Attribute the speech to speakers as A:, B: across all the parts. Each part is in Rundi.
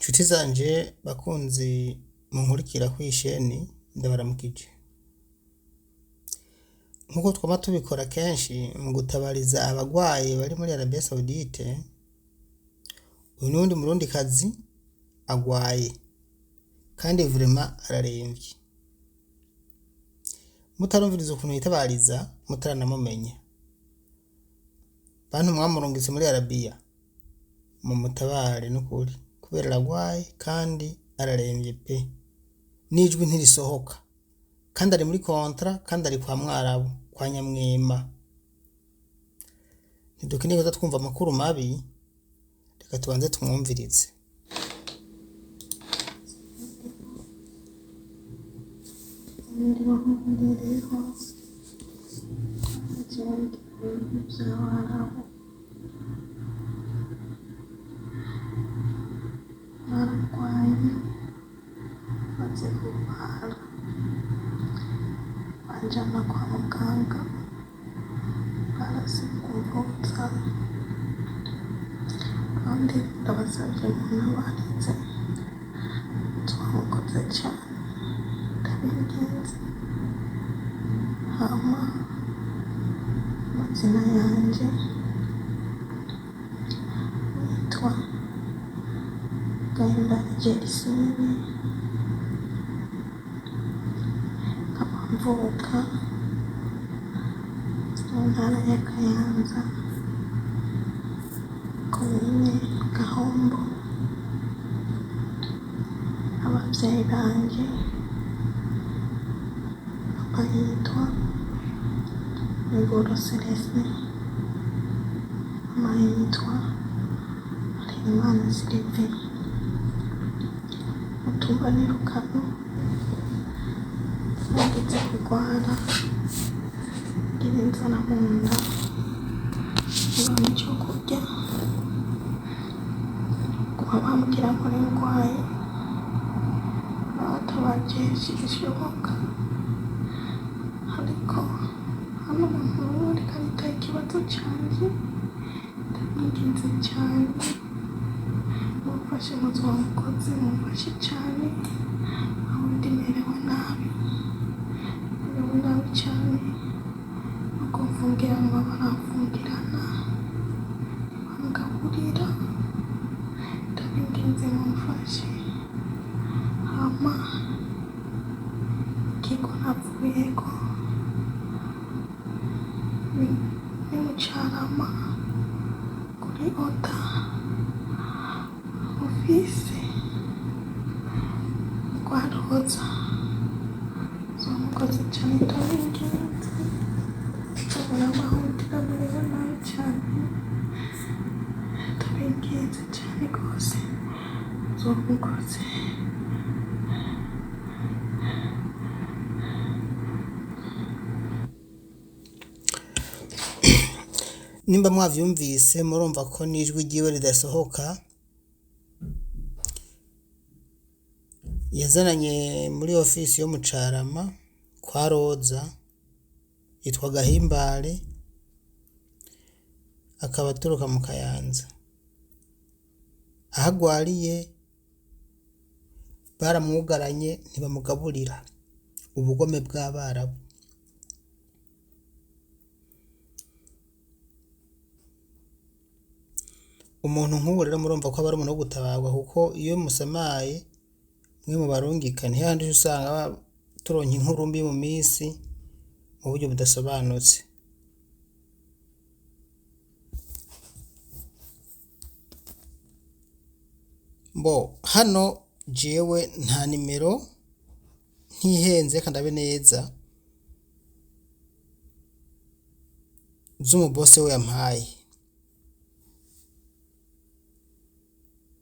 A: Nshuti zanje bakunzi munkurikira kwiyi sheni ndabaramukije, nkuko twama tubikora kenshi mu gutabariza abagwayi bari muri Arabia Saudite, uyu nuwundi murundikazi agwaye kandi vraiment araremvye, mutarumviriza ukuntu yitabariza mutaranamumenya, bantu mwamurungitse muri Arabia mumutabare nukuri kubera aragwaye kandi araremvye pe, n'ijwi ntirisohoka kandi ari muri contrat kandi ari kwa mwarabu kwa nyamwema, ntidukeneye kuza twumva amakuru mabi reka tubanze tumwumvirize.
B: Ririho ikindi bintu by'abarabu bararwaye maze kurwara banjyana kwa muganga barasikumvutsa kandi ndabasabye muntabarize twamukoze cyane ndabinginze hama amazina yanjye nitwa Gahimbare Gerisine nkaba mvuka mu ntara ya Kayanza komine Gahombo ababyeyi banjye papa yitwa Miburo Celestin mama yitwa Harerimana Sylvie mutumba ni Rukano nageze kurwara ngira inzara mu nda mbura icyo kurya kuba bambwira ngo ndwaye batabaje bishoboka ariko hano umuntu n'umwe ariko aritaho ikibazo cyanjye ndamwinginze cyane mumfashe muzuba mukozi mumfashe cyane aho ndi merewe nabi merewe nabi cyane no kumfungiranwa baramfungirana bangaburira ndabinginze mumfashe hama ikigo navuyeko ni ni mu Carama kuri ota ofisi kwa Roza zomukozi cyane ndabinginze ndabura amahutira merewe nabi cyane ndabinginze cyane rwose zomukozi.
A: Nimba mwavyumvise murumva ko n'ijwi ryiwe ridasohoka, yazananye muri ofisi yo mu Carama kwa Roza yitwa Gahimbare akaba aturuka mu Kayanza, aho agwariye baramwugaranye ntibamugaburira, ubugome bw'abarabu. Umuntu nk'uwo rero murumva ko aba ari umuntu wo gutabarwa kuko iyo musamaye mwe mubarungika ni hahandi uca usanga turonka inkuru mbi mu minsi mu buryo budasobanutse. Mbo hano jewe nta nimero ntihenze reka ndabe neza z'umubose we yampaye,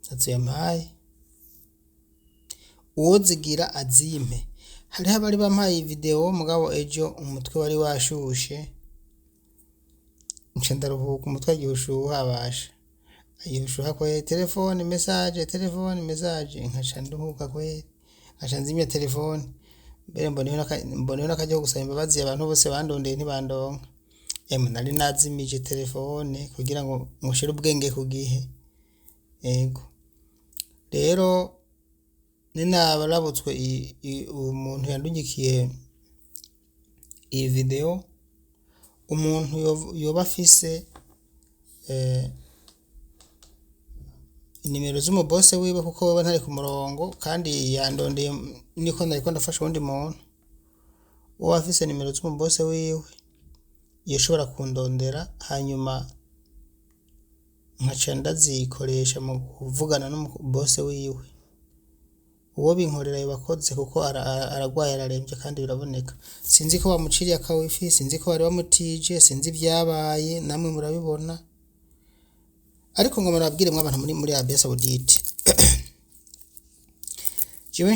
A: ntazo yampaye, uwozigira azimpe, hariho abari bampaye iyi video mugabo ejo umutwe wari washushe nca ndaruhuka umutwe agiye ushuha basha, agiye ushuha kweri telefone message telefone message nkaca nduhuka kweri nkaca nzimya telefone mbere mboneyeho n'akaryo ko gusaba imbabazi abantu bose bandondeye ntibandonka, emwe nari nazimije telefone kugira ngo nshire ubwenge ku gihe, yego. Rero ninabarabutswe umuntu yandungikiye iyi video, umuntu yoba afise inimero z'umubose wiwe, kuko wewe ntari ku murongo kandi yandondeye niko nariko ndafasha uwundi muntu. Uwo afise nimero z'umubose wiwe yoshobora kundondera, hanyuma nkaca ndazikoresha mu kuvugana n'umubose wiwe. Uwo binkorera yobakoze, kuko aragwaye, araremvye kandi biraboneka. Sinzi ko bamuciriye akawifi, sinzi ko bari bamutije, sinzi ivyabaye, namwe murabibona. Ariko ngo murabwire mwe abantu muri Arabia Saoudite, jewe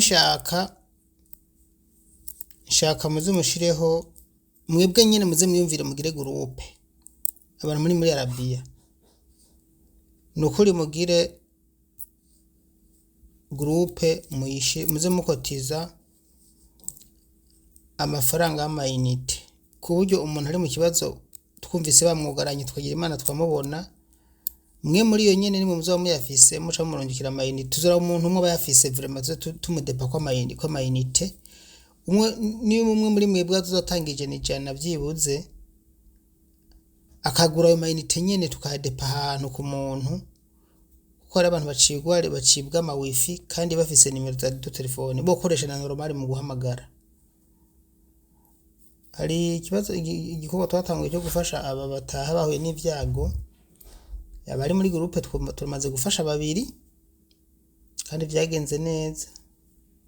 A: nshaka muze mushireho mwebwe nyene, muze mwiyumvire mugire groupe abantu muri Arabia. Nukuri mugire groupe, muze mukotiza amafaranga y'amayinite, ku buryo umuntu ari mu kibazo twumvise bamwugaranye tukagira Imana twamubona. Mwe muri iyo nyene nimwe muzoba muyafise, muca mumurungikira amayinite. Tuzoraba umuntu umwe aba yafise vraiment, tuze tumudepa kw'amayinite. Umwe niba umwe muri mwebwe azotanga ijana ijana vyibuze, akagura ayo mayinite nyene, tukayadepa ahantu ku muntu, kuko hari abantu bacibwa ama wifi kandi bafise nimero za de telefone bokoresha na normal mu guhamagara. Hari ikibazo, igikorwa twatanguye cyo gufasha aba bataha bahuye n'ivyago. Abari muri groupe tumaze gufasha babiri kandi vyagenze neza,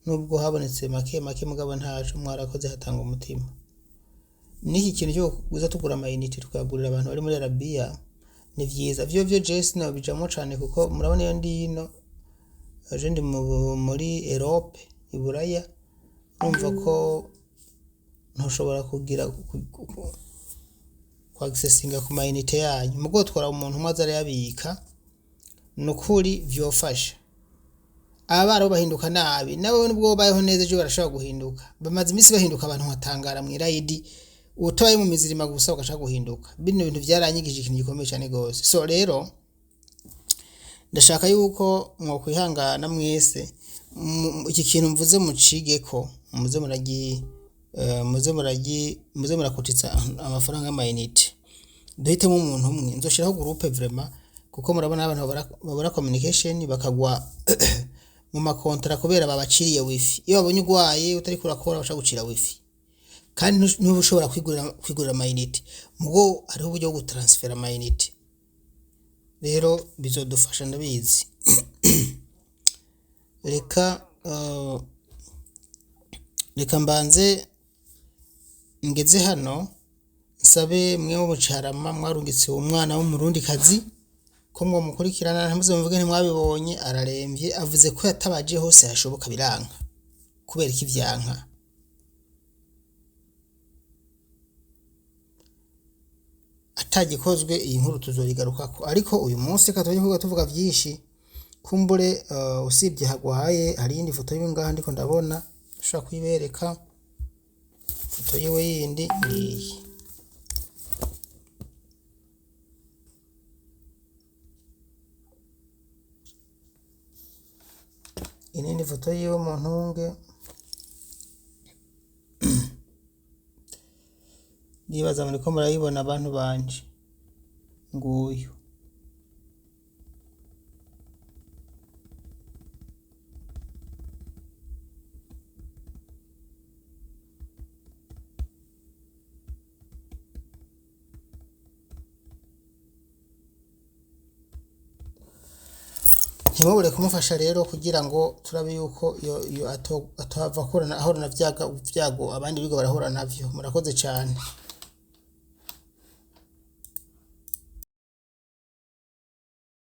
A: nubwo habonetse make make, mugabo ntaco, mwarakoze hatanga umutima. N'iki kintu cyo kuza tugura amayinite tukayagurira abantu bari muri Arabia ni vyiza. Vyo je sinobijamwo cane, kuko murabona iyo ndi ino, je ndi muri Europe, i Buraya, urumva ko ntushobora kugira ku accessinga ku mayinite yanyu. Mugo twara umuntu umwe aza arayabika, nukuri vyofasha. Abarabu bahinduka nabi, nabo nubwo babayeho neza ejo barashobora guhinduka. Bamaze iminsi bahinduka, abantu nkatangara mw'irayidi, utabaye mu mizirima gusa ugashaka guhinduka. Bino bintu vyaranyigishije ikintu gikomeye cane gose. So rero ndashaka yuko mwokwihangana mwese, iki kintu mvuze mucigeko, muze muragi muze muragi muze murakoteza amafaranga y'amayinite. Duhitemo umuntu umwe, nzoshiraho groupe vraiment, kuko murabona abantu babura communication, bakagwa mu makontara kubera babaciriye wifi. Iyo babonye ugwaye utariko urakora, baca gucira wifi, kandi ntuba ushobora kwigurira amayinite. Mugo hariho uburyo bwo gutransfera amayinite, rero bizodufasha ndabizi. Reka mbanze ngeze hano, nsabe mwe mu Carama mwarungitse umwana w'umurundikazi ko mwomukurikirana, ntimuze muvuge ntimwabibonye. Araremvye, avuze ko yatabaje hose hashoboka biranka. Kubera iki vyanka? Atagikozwe iyi nkuru tuzoyigarukako, ariko uyu munsi reka tujye kuvuga tuvuga vyinshi. Kumbure usibye hagwaye, hari iyindi foto yiwe ngaha ndiko ndabona ushobora kuyibereka. Foto yiwe yindi ngiyi. Iyi ni foto yiwe mu ntunge, ndibaza muriko murayibona abantu banje. Nguyu ntimubure kumufasha rero, kugira ngo turabe yuko iyo atohava ahorana vyago abandi biga barahura navyo. Murakoze cane.